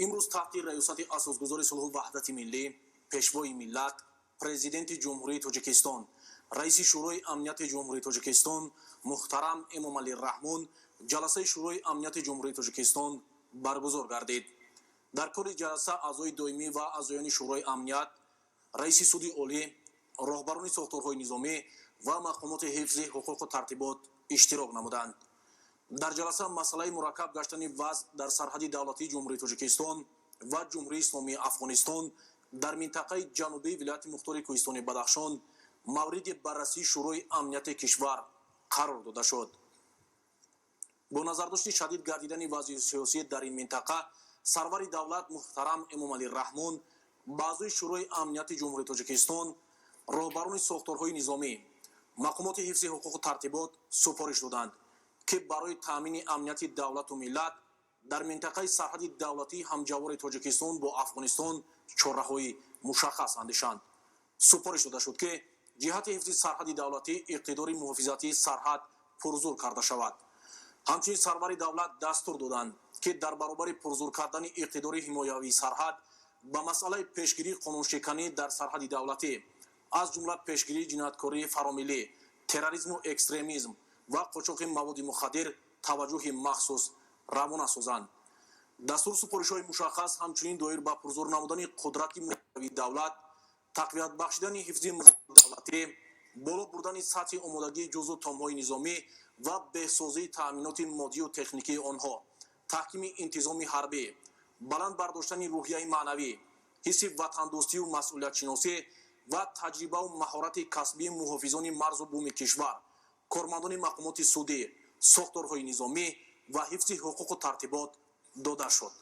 Имрӯз таҳти раёсати Асосгузори сулҳу ваҳдати миллӣ, Пешвои миллат, Президенти Ҷумҳурии Тоҷикистон, Раиси Шӯрои Амнияти Ҷумҳурии Тоҷикистон муҳтарам Эмомалӣ Раҳмон ҷаласаи Шӯрои Амнияти Ҷумҳурии Тоҷикистон баргузор гардид. Дар кори ҷаласа аъзои доимӣ ва аъзоёни Шӯрои Амният, Раиси Суди Олӣ, роҳбарони сохторҳои низомӣ ва мақомоти ҳифзи ҳуқуқу тартибот иштирок намуданд. Дар ҷаласа масъалаи мураккаб гаштани вазъ дар сарҳади давлатии Ҷумҳурии Тоҷикистон ва Ҷумҳурии Исломии Афғонистон дар минтақаи ҷанубии вилояти мухтори Кӯҳистони Бадахшон мавриди баррасии Шӯрои Амнияти кишвар қарор дода шуд. Бо назардошти шадид гардидани вазъи сиёсӣ дар ин минтақа, сарвари давлат муҳтарам Эмомалӣ Раҳмон ба аъзои Шӯрои Амнияти Ҷумҳурии Тоҷикистон, роҳбарони сохторҳои низомӣ, мақомоти ҳифзи ҳуқуқу тартибот супориш доданд, ки барои таъмини амнияти давлату миллат дар минтақаи сарҳади давлатии ҳамҷавори Тоҷикистон бо Афғонистон чораҳои мушаххас андешанд. Супориш дода шуд, ки ҷиҳати ҳифзи сарҳади давлатӣ иқтидори муҳофизатии сарҳад пурзур карда шавад. Ҳамчунин сарвари давлат дастур доданд, ки дар баробари пурзур кардани иқтидори ҳимоявии сарҳад ба масъалаи пешгирии қонуншиканӣ дар сарҳади давлатӣ, аз ҷумла пешгирии ҷинояткории фаромиллӣ, терроризму экстремизм ва қочоқи маводи мухаддир таваҷҷӯҳи махсус равона созанд. Дастуру супоришҳои мушаххас ҳамчунин доир ба пурзур намудани қудрати муҳофизавии давлат, тақвият бахшидани ҳифзи давлатӣ, боло бурдани сатҳи омодагии ҷузъу томҳои низомӣ ва беҳсозии таъминоти моддию техникии онҳо, таҳкими интизоми ҳарбӣ, баланд бардоштани рӯҳияи маънавӣ, ҳисси ватандӯстию масъулиятшиносӣ ва таҷрибаву маҳорати касбии муҳофизони марзу буми кишвар, кормандони мақомоти судӣ, сохторҳои низомӣ ва ҳифзи ҳуқуқу тартибот дода шуд.